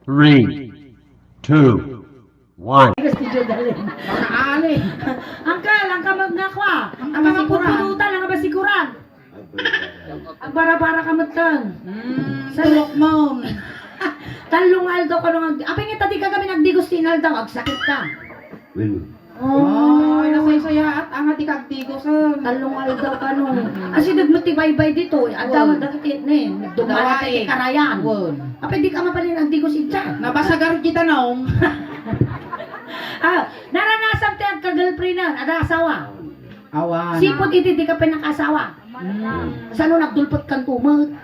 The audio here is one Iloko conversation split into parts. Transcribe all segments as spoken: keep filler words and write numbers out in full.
Three, two, one. Gusto nyo dalhin. Makaali. Uncle, ang kamag nga kwa. Ang Ang mga kamasukuran. Putpututan, ang kabasikuran. Ang barabara ka matang. Mm, Sa tulok mo. Talong aldaw ka nung ag-, apay nga tadi ka kami nagdigos ti inaldaw, agsakit ka. Well, Oh, ay, nasaysayaat, anga ti kagdigos, eh. Talong aldaw ka no. Asi dagmet ti baybay dito, eh. Adda Wen. Dagiti, ne, dumala Dawai. Ti karayan. Wen. Apay di ka mabalin agdigos ita. Nabasagar kita, no? Ah, naranasan ti agka-girlfriend na, ada asawa. Awan. Sipot iti di ka pinakasawa. Hmm. Sano nagdulpot kan tumag?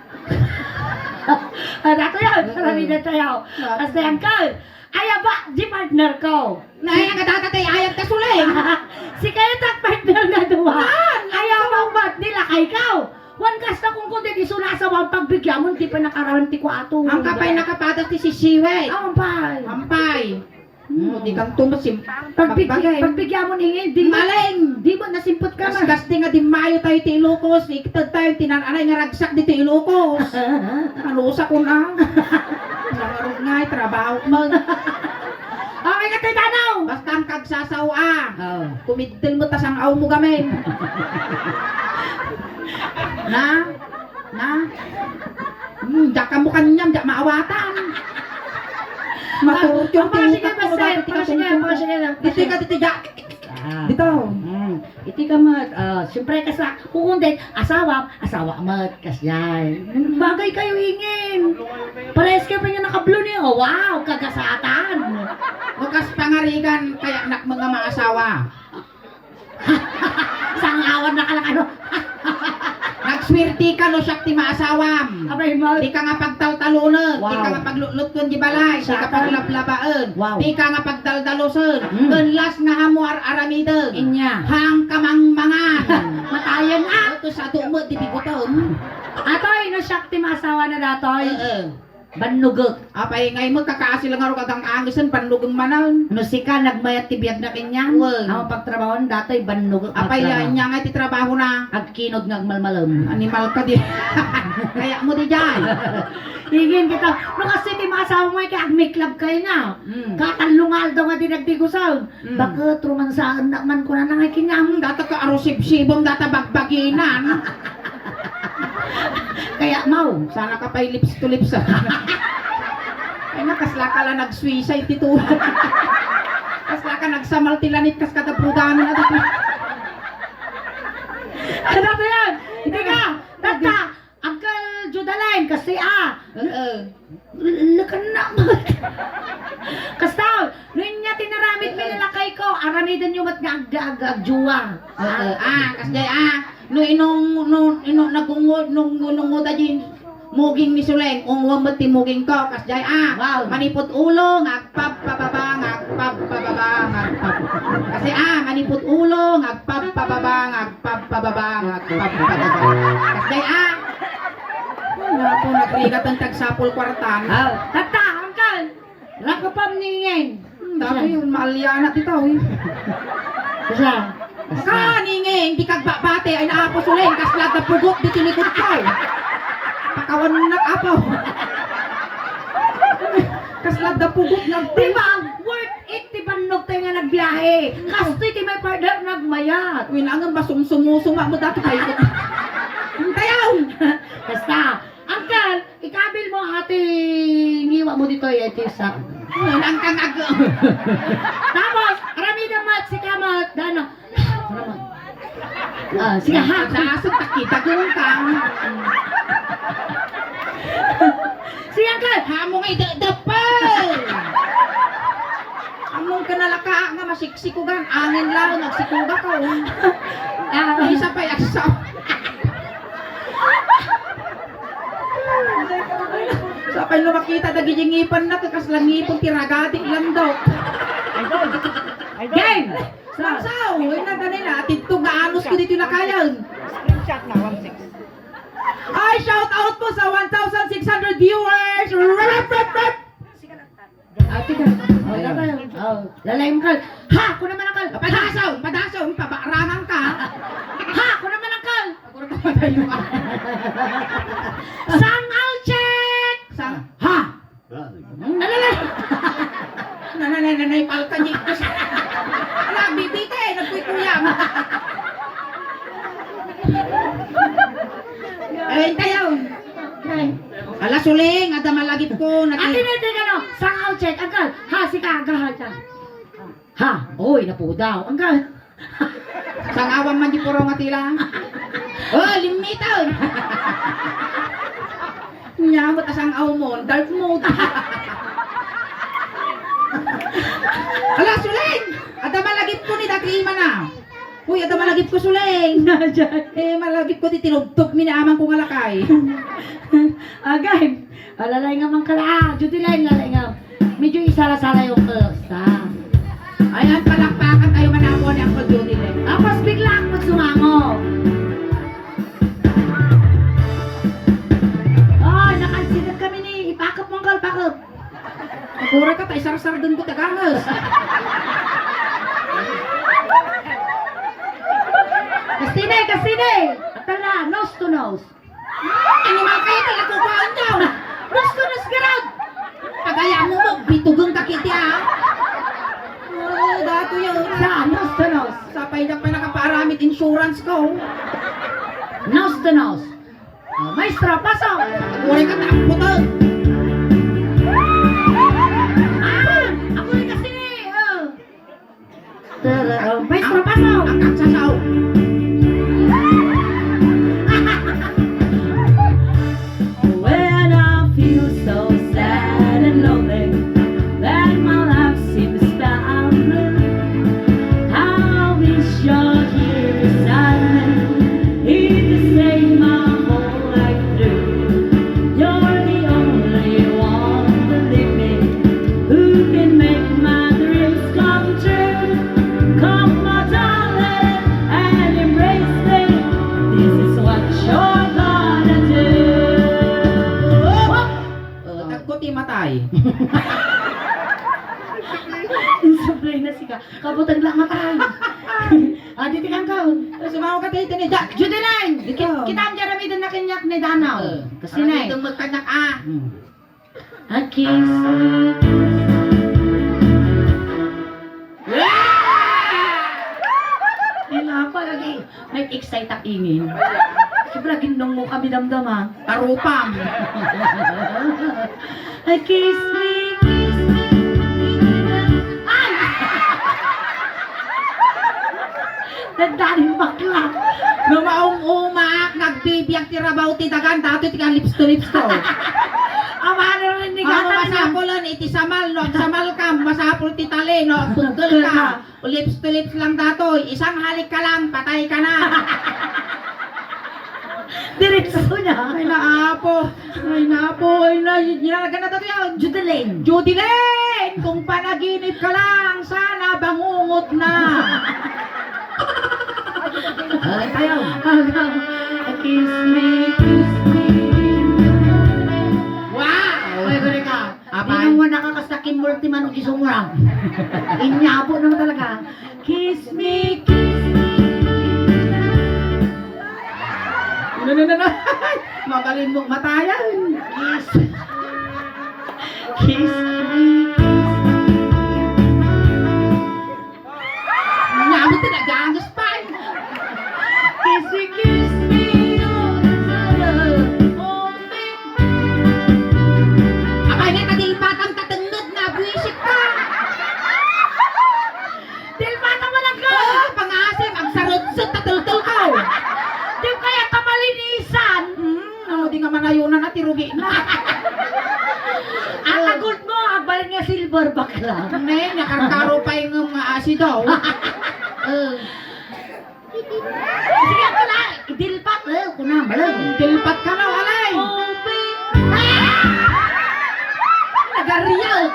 Ah, dato yan. Marami na tayo. Basta yan ka. Ay, aba, di partner ko. Naay, ang katata tayo, ayag ta sulay. Si kayo tak partner na duwa. Ah, ay, aba, ba't nila kay ka? Wan kasta kung kundi di suna asawa ang pagbigyan mo, di pa nakarawan ti kwato. Ang kapay nakapadas ti sisiwe. Ah, ampay. Ampay. Hmm, di kang tumasim. Pagbig-, Pagbagay. Pagbigyan mo ni Ingay, di ba? Maling! Di ba nasimpot ka Kas-, man? Kas di nga di mayo tayo ti Ilocos, iktag tayo tinananay nga ragsak dito Ilocos. Ano sa ko na? Nangarog nga, eh, trabaho mo. Okay ka, Titano! Basta ang kagsasaw, ah. Oo. Kumiddel mo, tas ang aw mo gamin. Na? Na? Hmm, diak ka mo kanyam, diak maawatan. Maturutyo, Ang pangasigan, turutyo, basta, magkakita pangasigan, ka pangasigan. Dito ka, dito, diak. Ah. Dito. Hmm. Iti ka mat, ah, siyempre, kasa, kung kundi, asawa, asawa mat, kasjay. Bagay kayo, ingin. Parehas kayo pa niya nakablo niya. Oh, wow, kagasatan. Bukas pangarigan, kaya anak mga maasawa. Sangawan na ka lang, ano? Nagswerte ka no siak ti maasawam. Abay, ma- Di ka nga pagtaltalunen, di ka Wow. nga paglutlutkon di balay, di ka Saka? Paglablabaen, Wow. Di ka nga pagdaldalusen, Mm. Ken las nga amo ar-aramiden. Inya. Hang kamangmangan. Matayen, ah! Ito sa tumet, di bigutom. Atoy, no siak ti maasawa na datoy? Ee. Bannogek. Apay, ngay met, kakaasi lang arog adang angisen, bannogem manen. No sika, nagmayat ti biag na kenyan? Wen. Amo pagtrabahoan, datoy, bannogek. Apay, pagtrabaho. Nya ngay ti trabaho na? Agkinod nga agmalmalem. Animal ka di. Kaya mo di dyan. Igin kita. No kasi ti maasawa mo, kaya agmiklab kayo na. Mm. Katallong aldaw nga di nagdigusaw. Mm. Bakit romansaen na man ko na nangay kinyam? Data ka arusibsibom, data bagbaginan. Kaya, maw. Sana ka pa'y lips to lips, ah. Ay, na, kasla ka lang nag-suicide dito. Kasla ka nagsamal ti lanit, kas kadapudanan na dito. Ano ba yan? Hindi ka. Tata, Uncle Judalyn, kasi, ah. Oo. L-, lakan na. Kasta, no inya tinaramid mi Lakay ko, aramiden yo met nga ag-, ag-, agjuwa. Oo, ah, kasjay, ah. No inong, no, ino, nagungod, nung, nung, nung, muging ni Suleng, ungwa met ti muging ko, kasjay, ah. Wow. Manipot ulo, nga agpabpababa, nga agpabpababa, nga agpab-, kasi, ah, manipot ulo, nga agpabpababa, nga agpabpababa, nga agpabpababa. Kasjay, ah. Wala po, nagrigat ang tagsapol kwartan. Ah, tata, angkan. Rakapam ni Ingeng. Hmm, dami yun, maaliana ti tao, eh. Isa. Ka, ni Ingeng, di kagbabate, ay naapo Suleng, kasla da pugot, di tinikot ka. Pakawan na, apo. Kasla da pugot, nag- Di ba, worth it ti bannog tayo nga nagbiyahe. Kastoy ti may partner nagmayat. Uy, nangan ba sumsumusuma mo dati kayo? Tayaw! Basta, Uncle, ikabil mo ati ngiwa mo ditoy, iti sa- Ang kang ag- Tapos, aramida mat, si kamat, dana. Ah, sige, ha? Dasag, takita ko ka. Sige, Uncle. Hamo nga idadapa. Among kanalaka nga masiksikugan, angin lang, nagsikuga ka, oh. Ah, isa pa, isa. Sapay no makita dagiti ngipenna, ket kasla ngipen ti ragati, landok. Idol! Idol! Game! Sa, sa, uy, na ganun na, atid to, gaanus ko dito na kayan. Screenshot na, one six. Ay, shout out po sa one thousand six hundred viewers! Rap, rap, rap! Ah, tika. Oh, lalay. Oh, lalay mo, Kal. Ha! Ako naman ang Kal. Padasaw! Padasaw! Pabarangan ka! Ha! Ako naman ang Kal. Ako naman ang Kal. Sang out check! Sang, ha! Hmm, lalay. Suling, adda malagipko, nati- Ati, nati, ano? Sang-aw, check, angkal. Ha, sika, agaha, check. Ha, oy, napudaw. Angkal. Sang-awan man di puro nga tila. Oh, limmiton. Nya, ba't asang-aw mo? Dark mode. Ala, Suling! Adda malagipko ni dati imana. Uy, adda malagipko, Suling. Nadyan. Eh, malagipko ti tinubtob mi ni amangko nga lakay. Agay. Alalay nga man kala. Ah, Judy Line, lalay nga. Medyo isala-sala yung kasta. Ayan, palakpakan tayo manapo ni Uncle Judy Line. Tapos bigla akong sumango. Ay, nakansinan kami ni Ipakop, Uncle, pakop. Agura ka, ta isarsar dun ko tagangas. Kastine, kastine! Atala, nose to nose. Animal kayo, talaga ko ang daw. Nose to nose, garag! Pagaya mo mo, bitugang ka kiti, ah. Oh, dato yun. Sa, nose to nose. Sa pay na pa nakapaaramit insurance ko. Nose to nose. Oh, maestro, pasok! Uray ka, takot, ah. Ah! Ako rin kasi, oh. Tara, oh, maestro, pasok! Ang, ang sasaw. When I feel so sad and lonely, then my life seems boundless. I wish you're here beside me, here to stay my whole life through. You're the only one, believe me, who can make my dreams come true. Come, my darling, and embrace me. This is what you're gonna do. Oh, tagko ti matay. Insublay na sika. Kabutang lang matay. Ah, di ti kangkaw. Sumawa ka tayo, tini. Ja-, Judeline! Ikaw. Kit-, kita ang jaramidin na kanyak ni Danaw. Eh, kasi na eh. Aramidin mo kanyak, ah. Hmm. A kiss me, kiss me. Tinapa lagi. Nag-excite ak ingin. Sobra ginnong mo kami damdama. Tarupam. Ay, kiss me, kiss me. Ay! Nagdaling bakla. No maum-umak, nagbibiag ti rabaw ti dagan, datoy ti ka lips to lips to. Amano rin ni Ano gatan na. Masapul iti samal, no? Agsamal ka, masapul ti tali, no? Agtungkel ka. Lips to lips lang datoy, isang halik ka lang, patay ka na. Diretso na. Ay, naapo. Ay, naapo. Ay, na, ginalagan na tayo. Judeline. Judeline! Kung panaginip ka lang, sana bangungot na. Ay, tayo. Kiss me, kiss me. Wow! Ay, gari ka. Apay? Di nang wala ka kasta Kim Multiman o Gisong mo lang. Inyabo naman talaga. Kiss me, kiss me. No, no, no, no. Mabalin mo matayan. Kiss. Kiss me, kiss me. Nyamit na ganas pa. Kiss me, kiss me, oh, oh, me. Apay nga tadilpatan ta tengnged na, buwisit ka. Dilpatan mo lang ka. Ah, pangasem, agsarudsod ta tultul ka. Di kaya kamalinisan. Hmm, ano di nga manayunan at irugi na. Ang agod mo, agbalin nga silver bakla. Ne, nakarkaro pa yung nga asidaw. Eh. Sige, ako na. Idilpat, eh, ako na, bala. Dilpat ka na, walay. Open. Ah! Nagariyak.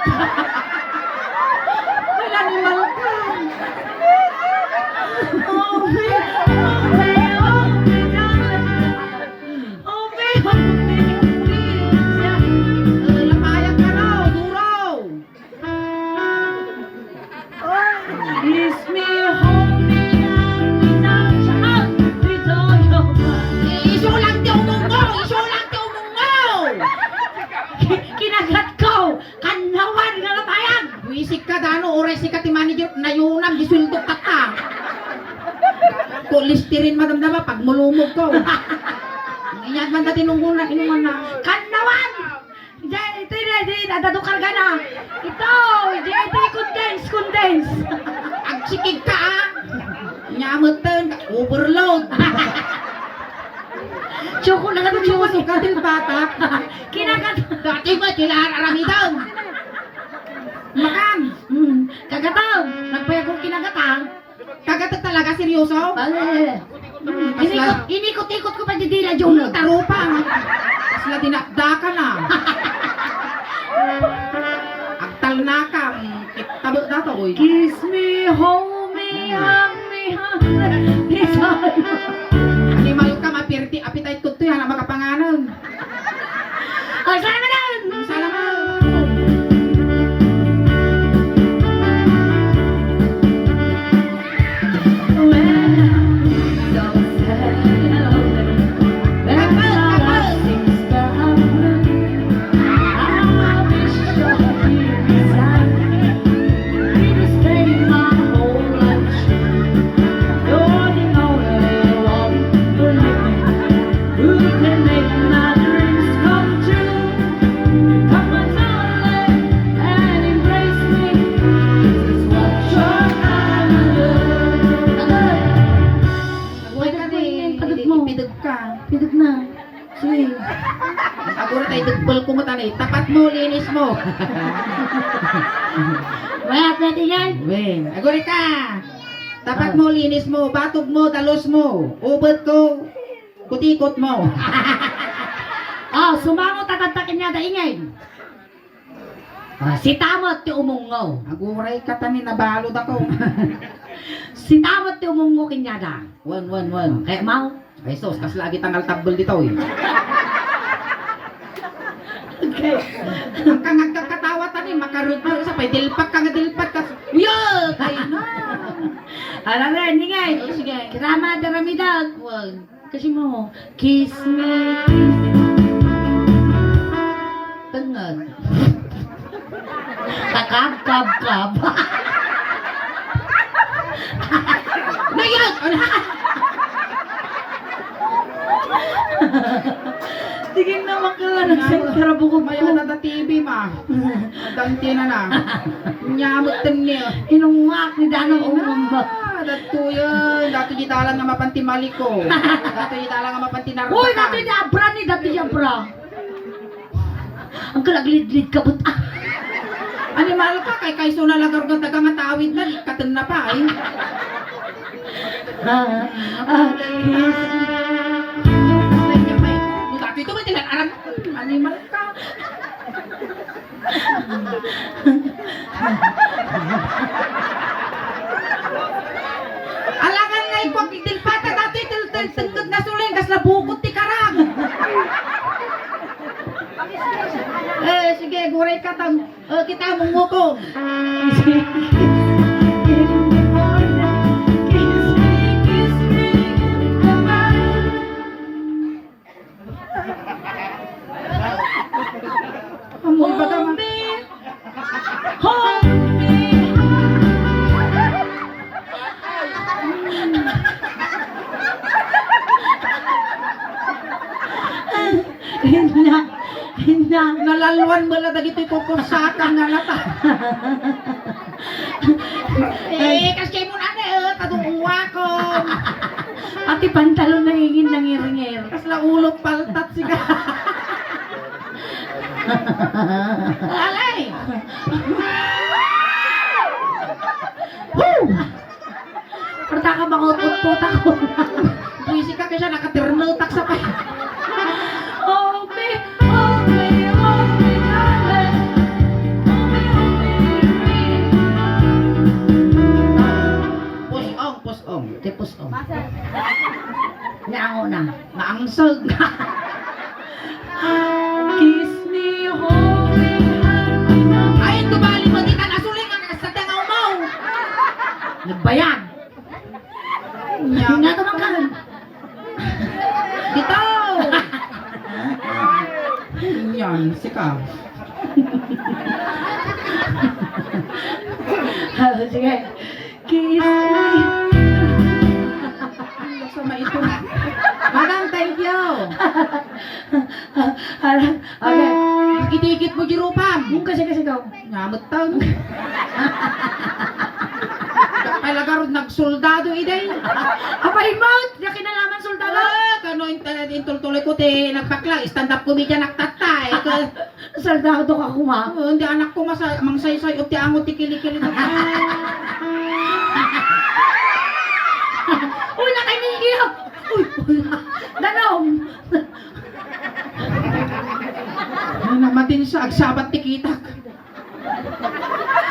May animal ka. Open, open, open, open, open, open. Eh, lapayag ka na, duro. Kiss me, hold me, and we touch, out, we don't know. Isulang ti umong mo! Isulang ti umong mo! Ki-, kinagat ko! Kannawan nga lapayag! Buwisit ka, Dano, uray sika ti manager, nayunam, di sueldo ka ta. Ko, Listerine, madamdama, pagmulumog ko. Inyat man dati nung una, inuman na. Kannawan! Ready, adda do kargana. Ito, J T, condense, condense. Agsikig ka, ah. Nya metten, overload. Choco na nga to, choco. Seryoso ka, Dilpata. Kinagat. Dati ba, sila aramidon? Makan. Hmm, kagataw. Nagpayag ko kinagatang. Kagatek talaga, seryoso? Ay, ay, ay. Hmm, kasla- Inikot, inikot-ikot ko pa di dila, Jun. Hmm, tarupa. Kasla dinakdakan, ah. Agtalnaka, hmm, kitabek datoy. Kiss me, hold me, hug me, hug me. Animal ka, mapirti, appetite ko to, yan, ang makapanganan. Ay, salamat! Salamat! Who can make my dreams come true? Come on, darling, and embrace me. This is what you're gonna do. Agay! Agay ka ni, padug mo. Ipidug ka. Pidug na. Sige. Agora tayo dugbal ko mata ni. Tapat mo, linis mo. Mayat na tingay. Wen. Agora ka. Tapat mo, linis mo. Batog mo, dalos mo. Ubot ko. Kutikot mo. Ah, sumango ta kadta kaniada, ingay. Ah, sitamot ti umungngo. Aguray ka ta ni, nabalud ako. Sitamot ti umungngo kaniada. Wen, wen, wen. Kaya mau? Ay, sus, kas lagi tangal tabbel dito, eh. Okay. Ang kangagkakatawa ta ni, makarugro sa pay, dilpak ka nga dilpak ka. Uyo! Kayo na. Ala rin, ingay. Oh, sige. Kirama, daramidag. Wen. Kasi mo, kiss me, kiss me. Tenged. Kakab, kab, kab. Ngayon! Sige na, makala na sa tarabukog ko. May wala ta T V, ma. Danti na na. Nyamot tenni. Inungak ni Dano, umamba. Ah, datoy, datoy di dalan nga mapan ti maliko. Datoy di dalan nga mapan ti narba. Uy, datoy di abra ni, datoy di abra. Ang kalaglidlid ka, buta. Animal ka, kay kayso na lagargan taga nga tawid na, ikaten na pa, eh. Ah, ah, kiss. Datoy ito, may tinan-aran. Animal ka. Alangan nga ikuak, dilpata datoy, tel-, tel-, tengked na suling, kasla bukod ti karag. Eh, sige, guray ka tam-, eh, kita mo ngukom. Amo, ibaga man. Hold me. Hold me. Hinna. Hinna. Nalalwan mo la dagitoy kukursaka nga nata. Eh, kas kay mo na, eh, taduwa ko. Pati pantalon na ingin nangirngir. Kasla ulo paltat siga. Alay! Woo! Perta ka, mangut-utpot ako. Buisi ka, kaysa nakaternetak sa pa. Hold me, hold me, hold me, darling. Hold me, hold me, hold me. Pusong, pusong. Ti pusong. Nyango na. Naangsag. Kiss me, hold me, hug me, hug me. Ay, tubali mo, di ka nasuling ang sa tengaw mo. Nagbayag. Nya. Nga naman ka. Dito. Yan, sika. Sige. Kiss me. Sama ito. Madam, thank you. Ala, okay. Igit-igit mo, Jerupam. Nung kasi, kasi daw. Nga, metten. Talaga rod nagsoldado, iday. Apay met, di kinalaman soldado. Ah, kano in-, intultuloy ko ti nagbakla, stand-up comedian aktatta, eh. Ka- Soldado ka kuma. Oo, hindi anak ko masa-, mangsaysay, o ti angot ti kilikili na. Uy, nakainigil ako. Uy, uy. Ganom. Ano na, matin siya, agsabat ti kitak.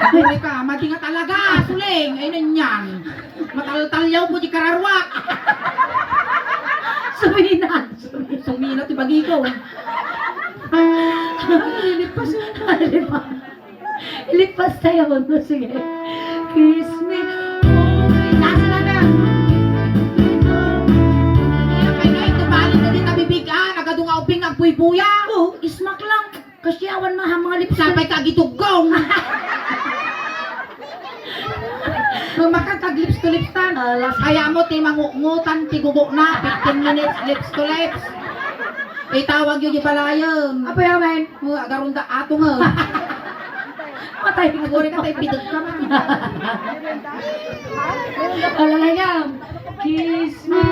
Diri ka, mati nga talaga, Suling. Ay, nanyan. Mataltalyaw ko di kararuak. Suminan. Sumina ti bagiko. Lipas. Lipas. Lipas tayo, no? Sige. Kiss me. Oh, nasa na na? Ay, ay, tubali na di tabibig, ah. Nagadu nga ubing, nagpuypuya. Oh, ismak lang. Kasi awan nga mga lips. Sapay ka gitugong. Mamakang kag lips to lips tan. Ah, last. Kaya mo ti mangungutan ti gugona, fifteen minutes lips to lips. Itawag yu di balayen. Apo yaman. Oh, agarunda ato nga. Patay ko. Aguri ka tayo, bidog ka man. Alala niya. Kiss me,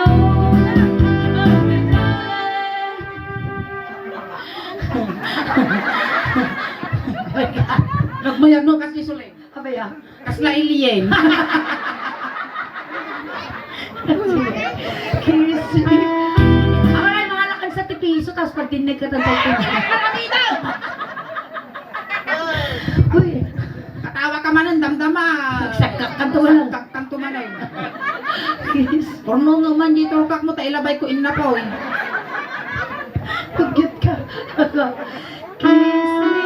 oh. Nagmayag no, kasi Suling. Abaya. Kasla alien. Kiss me. Awan ay mga lakang sa tipiso, tapos pag dinig ka, tantay ko. Uy. Katawa ka manen, damdama. Magsagkak ka to, ano? Magsagkak ka to, manen. Kiss. Porno nga man, di turkak mo, ta ilabay ko innapoy. Kugyot ka. Kiss me.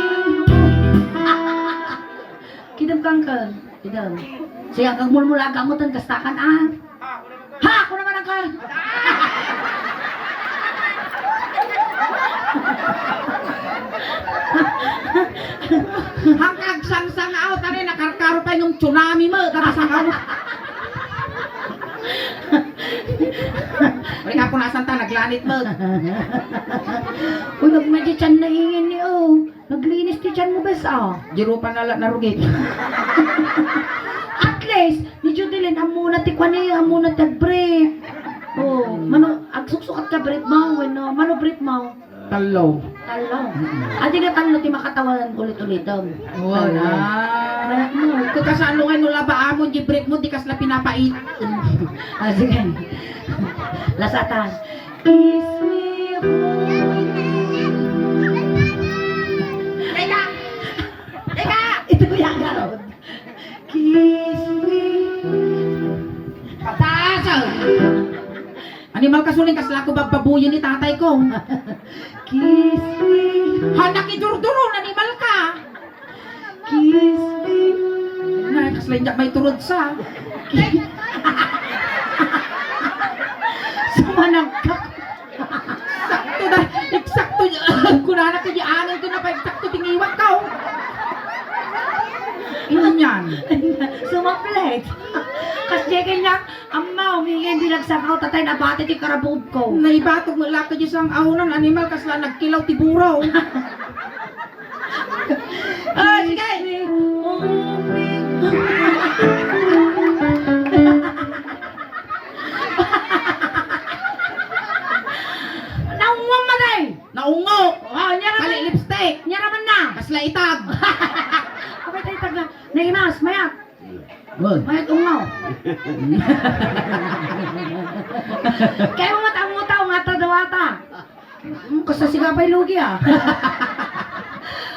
Kidam kang ka. Kidam. Siya kang mulmula gamutan kastakan, ah. Ha! Ako naman ang ka! Hangkag sangsang out, ano, nakarkaro pa yung tsunami mo, tapos ang ano. Wala ka punasan ta, naglanit mo. Uy, nagmadya tiyan na ingin ni, oh. Naglinis ti tiyan mo, bes, ah. Dirupa na la narugit. At least, ni Judeline, ammona ti kwan eh, ammona ti agbrief. Oh, mano, agsuksukat ka brief mo, wenno, mano brief mo? Tallo. Tallo. Mm-mm. Adi nga tallo ti makatawanan ulit-ulitom. Wala. Tallo. Kaya mo. Kung kasano nga no laba amon, di brief mo, di kasla pinapait. Ah, sige. Lasatan. Kiss me, hold me. Teka! Teka! Ito yung garod. Kiss me. Pataas, ah. Animal ka, Suling, kasla ko babbabuyen ni tatay ko. Kiss me. Ha, nakidurduro, animal ka. Kiss me. Nay, kasla inyak may turod sa. Sumanagkak. Sakto na, eksakto. Kunana ka di anay ko na pa eksakto tingiwat ka, oh. Inyan. Sumaplet. Kas di kanya, amma, umingi, hindi nagsakaw, tatay, nabati ti karabog ko. Naibatog mo, laka di sang aunan, animal, kasla nagkilaw ti buraw. Ah, sige. Naungwam man, eh. Naungo. Oh, niya raman. Kali lipstick. Niya raman na. Kasla itag. Abay, tayo itag na. Naimas, mayat. Good. Mayat ungaw. Kayo matang-utang, nga ta dawata. Hmm, kasta siga pa'y lugi, ah.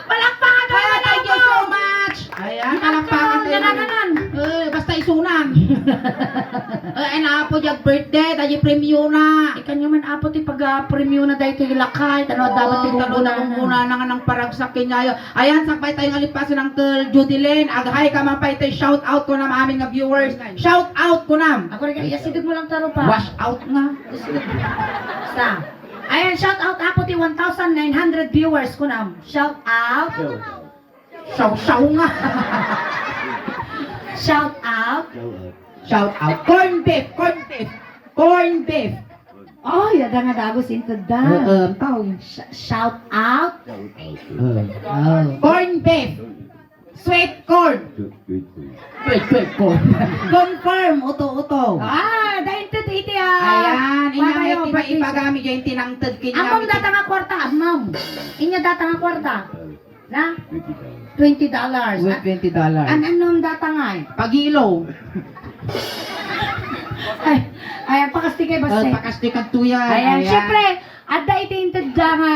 Palakpakan tayo, Ay, thank you so palakpakan! Much! Ayan, Yan palakpakan ang tayo. Ganaganan. Eh, basta isunan. Eh, ay, naapo, diag birthday, tayo premyo na. Ikan nga man, apo, ti pag-, ah, premyo na dahil ti lakay, tano, dapat Oo, ti tano, gunggunan na. Gunggunan na nga ng paragsak, kinyayo. Ayan, sakbay tayo nga lipasin, Uncle Judeline. Aghay ka man pa ito'y shout out ko na amin nga viewers. Shout out ko na. Ako rin, iya, sidog mo lang taro pa. Wash out nga. Sa. Ayan, shout out ako ti one thousand nine hundred viewers ko na. Shout out. Shout out. Shout, shout nga. Shout out. Shout out. Corn beef, corn beef. Corn beef. Ay, adda nga dagus intedda. Aa, tao. Sh-, shout out. Aa. Corn beef. Sweet corn. Sweet, sweet corn. Confirm, uto-uto. Ah, dainted iti, ah. Ayan, inya nga iti maipagami diay tinangted kenni. Ammom data nga kwarta, ammom. Inya data nga kwarta. Na? Twenty dollars. Wait, twenty dollars. An-, annom data ngay? Pagilo. Ay, ay, ang pakastikay basta. Ah, pakastikay tuya. Ayan, ayan. Siyempre, adda iti intedda nga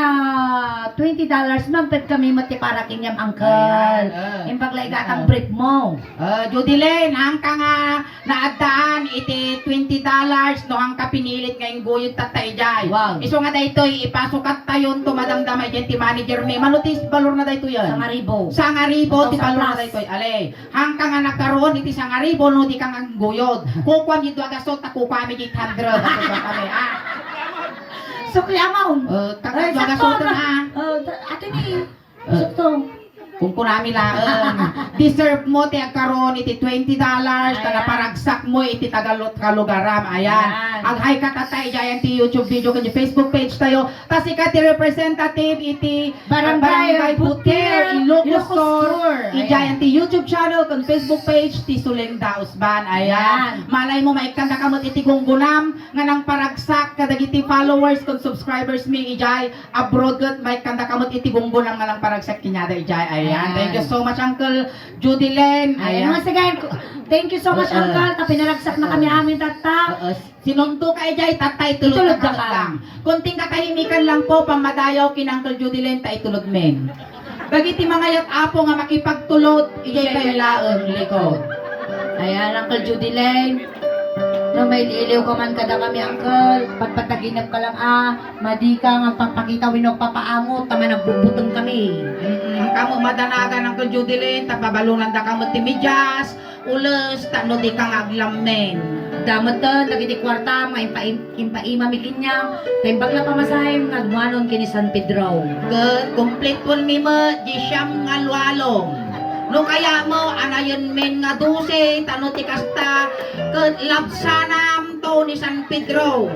twenty dollars, ma'am, ted kami met ti para kaniam, uncle. Ayan, ah. Imbag la igatang brief mo. Ah, Judeline, hangka nga naaddaan iti twenty dollars no hangka pinilit nga ingguyod tatta idiay. Wow. Isu nga daytoy, ipasukattayon to madamdama idiay ti manager mi. Mano ti balor na daytoy yan? Sangaribo. Sangaribo ti balor na daytoy. Ale, hangka nga nagkaroon iti sangaribo no di ka nga ingguyod. Kukuam iti dua gasot, ta kukuam iti eight hundred. Kami, ah. Sukli amount. Eh, kaka-, dua gasot na. Eh, ate ni, Sakto. Kunkunami laeng. Deserve mo ti agkaroon iti twenty dollars ta naparagsak mo iti taga-, kalugaram. Ayan. Ayan. Aghay ka tatta idiay ti YouTube video ken Facebook page tayo. Ta sika ti representative iti Barangay Buter, Ilocos Sur. Ayan. Idiay ti YouTube channel ken Facebook page ti Suleng Dausban. Ayan. Ayan. Malay mo, maikkandaka met iti gunggunam nga nangparagsak kadagiti followers ken subscribers mi idiay abroad ket maikkandaka met iti gunggunam nga nangparagsak kaniada idiay. Ayan. Ayan. Thank you so much, Uncle Judeline. Ayan. Ayan. Once again, thank you so much, Uncle, ta pinaragsak na kami amin tatta. Oo. Sinunto ka idiay, tatta, itulod ka lang. Kunting katahimikan lang po, pamadayaw ken Uncle Judeline, ta itulod men. Dagiti mangayat, Apo, nga makipagtulod, idiay kayo laeng, likod. Ayan, Uncle Judeline. No, mailiw ka man kadakami, Uncle. Patpataginep ka lang, ah. Madi ka nga agpapakita wenno agpapaamot, ta managbugbuteng kami. Mm-mm. Kamo madanagan, Uncle Judeline, ta pabalonandaka met ti medias. Ules, ta no di ka nga aglammen. Dametten dagiti kuarta nga impaim-, impaimami kaniam, ta imbag la pamasahem nga agmanon ken ni San Pedro. Ket kompletuenmi met di siam nga lualom. No kayatmo, anayenmen nga dose, ta no ti kasta, ket labsanam to ni San Pedro.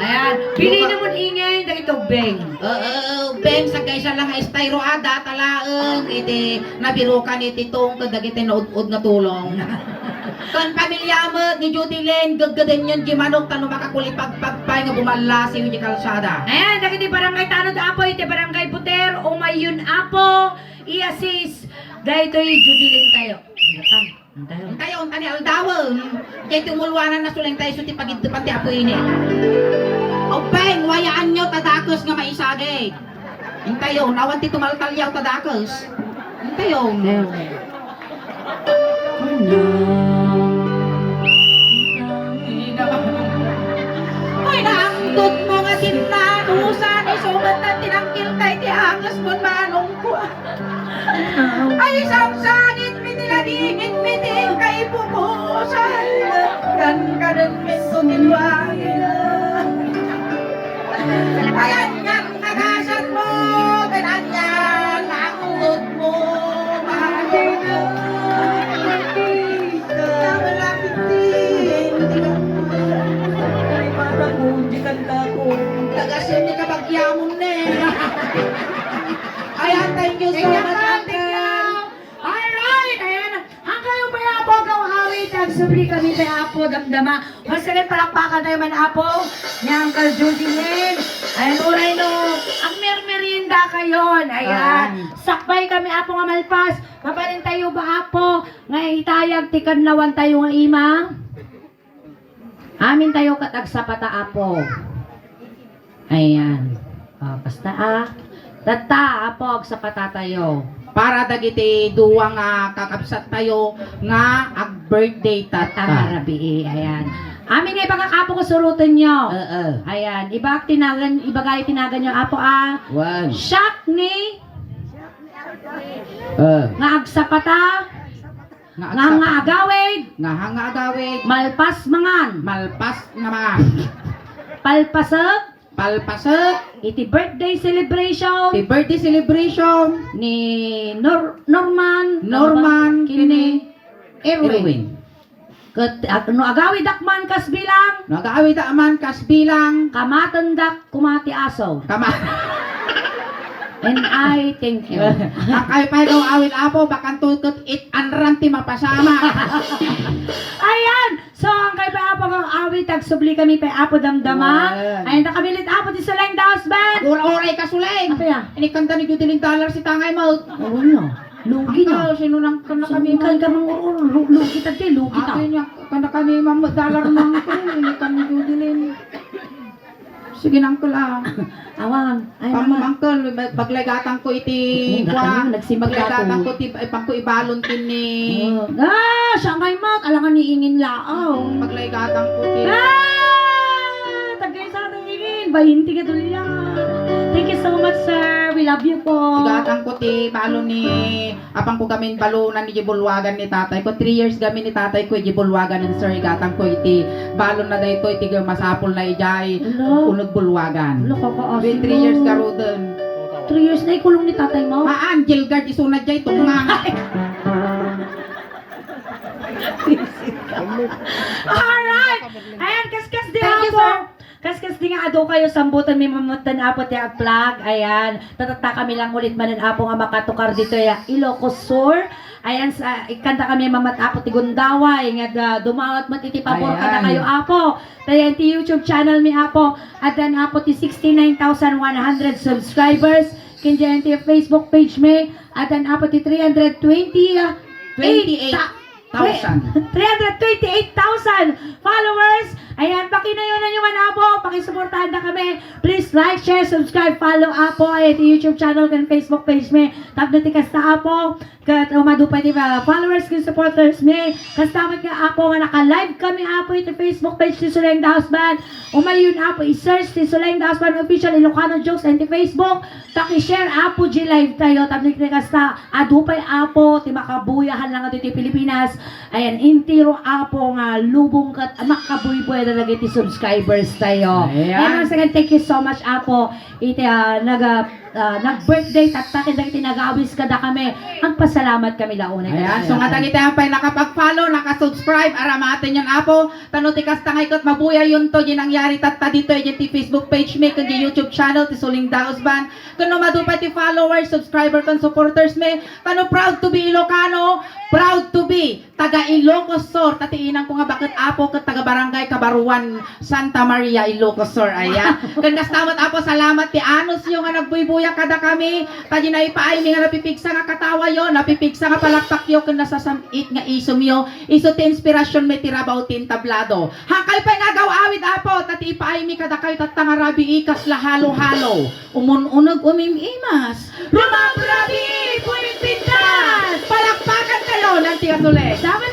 Ayan, pili na mo ingay dagiti ubbing. Oo, beng, sagaysa lang nga estayro a, data laeng iti nabirukan iti tungkod dagiti naud-ud nga tulong. Ken pamilya met ni Judy Lynn, geggedenyon di manok ta no makakulipagpag pay nga bumallasiw di kalsada. Ayan, dagiti barangay tanod, Apo, iti barangay Buter, umayon, Apo, i-assist daytoy Judy Lynn tayo. Intayo, intayo ni aldawen. Diay ti umulwanan na suleng tayo, isu ti pagiddepan ti apuy ni. Ubbing, wayaanyo ta dakes nga maisagid. Intayo, awan ti tumaltalyaw ta dakes. Intayo. Ay, naangtod mo nga sinnanusan, isu met tinanggil tay ti anges mo, manong ko. Ay, sangsangit mi ti ladingit mi ti kaipupusan. Kankanen mi to ti duagina. Ay, anian nagasat mo, ken anian naangtod mo, manong ko. Namalapit ti, hindi ka. Ay, parang mo, hindi ka na ako. Tagasem ni kabagyamon ne. Ayan, thank you so much, Uncle. Thank you, thank you. Alright, ayan. Hangkayo pay, Apo, agawawid, agsubli kami pay, Apo, damdama. Once again, palakpakan tayo man, Apo, ni Uncle Judy Lynn. Ayan, uray no, agmermerienda kayon. Ayan. Ayan. Sakbay kami, Apo, nga malpas. Mabalin tayo ba, Apo, nga itayag ti kannawan tayo nga ima? Amin tayo ket agsapata, Apo. Ayan. O, basta, ah. Tatta, Apo, agsapata tayo. Para dagiti dua nga kakabsat tayo nga ag-birthday tatta. Tatta nga rabii, ayan. Amin nga ibagak, Apo, nga surotenyo. Oo. Ayan. Ibagak ti nagan, ibagay ti naganyo, Apo, ah. One. Siak ni Ah. nga agsapata. Nga Nga, nga agsap-, agawid. Nga, nga agawid. Malpas mangan. Malpas nga mangan. Palpasek. Palpasek. Iti birthday celebration. Iti birthday celebration. Ni Nor-, Norman. Norman, ken ni Erwin. Erwin. Ket ag-, no agawidak man kas bilang, No agawidak man kas bilang, kamatendak koma ti aso. Kama- And I thank you. Angkay pay nga awit, Apo, bakanto ket it-anran ti mapasama. Ayan! So, angkay pay, Apo, nga awit, agsubli kami pay, Apo, damdama. Wen. Ayan, nakamilit, Apo, ti Suleng Daos Band. Ura-uray ka, Suleng. Apa ya? Inikanta ni Judeline Dollar si tangay mo. Wen, no. Lugi, no? Angkay, sino nang kan-, kan-, kami, kan-, kan-, lu-, lugi ta ti, lugi ta. Angkay niya, kan-, kami, Ma'am, Dollar, Ma'am, kan-, ini kan ni Judeline. Sige, Uncle, ah. Awan. Ay, Pamamangkel, bag-, baglaygatanko iti, hmm, kuan, nagsimba baglaygatanko ti, ay, pangko ibalon ti ni. Oh. Ah, siya ngay mat, alangan ni Ingin Lao. Baglaygatanko ti. Ah! Tagay sa atin, Ingin. Bainti ka tuloy yan. Thank you so much, sir. We love you po. Igatangko ti balon ni Apangko gamin balonan iti bulwagan ni tatayko. Three years gamin ni tatayko iti bulwagan, and sir, igatangko iti balonna daytoy iti masapulna idiay Hala. Uneg bulwagan. Hala, kakaasim. With three years garuden. Three years na ikulong ni tatay mo? Haan, jail guard, isuna diay tungnang. Alright! Ayan, kaskas di Thank you, ako. Sir. Kaskas di nga adu kayo, sambutan mi mamatan, Apo, ti agplag. Ayan, tatatta kami lang ulit manen, Apo, nga makatukar ditoy, ah, Ilocos Sur. Ayan, sa, ikanta kami mamat, Apo, ti gundaway nga, ah, dumawat met iti pabor Ayan. Kada kayo, Apo. Tayan ti YouTube channel mi, Apo. Addan, Apo, ti sixty-nine thousand one hundred subscribers. Ken diay ti Facebook page mi. Addan, Apo, ti three hundred twenty, ah, Twenty-eight. Thousand. Three hundred twenty-eight thousand followers. Ayan, pakinayonan nyo man, Apo. Pakisuportahan da kami. Please like, share, subscribe, follow, Apo. Ayan, ti YouTube channel ken Facebook page mi. Tapno ti kasta, Apo. Ket umadu pay ti, uh, followers ken supporters mi. Kasta met nga, Apo, nga naka-live kami, Apo, iti Facebook page ti Suleng Daos Band. Umayon, Apo, i-search ti Suleng Daos Band Official Ilocano Jokes and ti Facebook. Paki-share, Apo, di live tayo. Tapno ti kasta, adu pay, Apo, ti makabuyahan lang iti Pilipinas. Ayan, intiro, Apo, nga lubong ket makabuybuy dagiti subscribers tayo. Ayan. Ayan, once again, thank you so much, Apo. Iti, ah, nag-, ah, ah, nag-birthday, tatta, ken dagiti nagawis kada kami. Agpasalamat kami launay. Ayan, so nga dagiti apay nakapag-follow, nakasubscribe, aramaten yon, Apo. Tapno ti kasta nga iket mabuyayonto di nangyari tatta ditoy, di ti Facebook page mi, ken di YouTube channel, ti Suleng Daos Band. Ken no madu pay ti followers, subscriber, ken supporters mi, tapno proud to be Ilocano, proud to be taga Ilocos Sur, ta ti inangko nga baket, Apo, ket taga Barangay Kabaruan, Santa Maria, Ilocos Sur, aya. Ken kasta met, Apo, salamat ti anusyo nga nagbuybuya kada kami, ta di naipaaymi nga napipigsa nga katawayo, napipigsa nga palakpakyo, ken nasasam-it nga isumyo, isu ti inspirasionmi ti rabaw ti entablado. Haankayo pay nga agaw-awid, Apo, ta ti ipaaymi kadakayo tatta nga rabii kasla halo-halo. Umun-uneg umim-imas. Rumabrabii, puring pintas! Palakpakan tayo, Nanti Azule. Dapat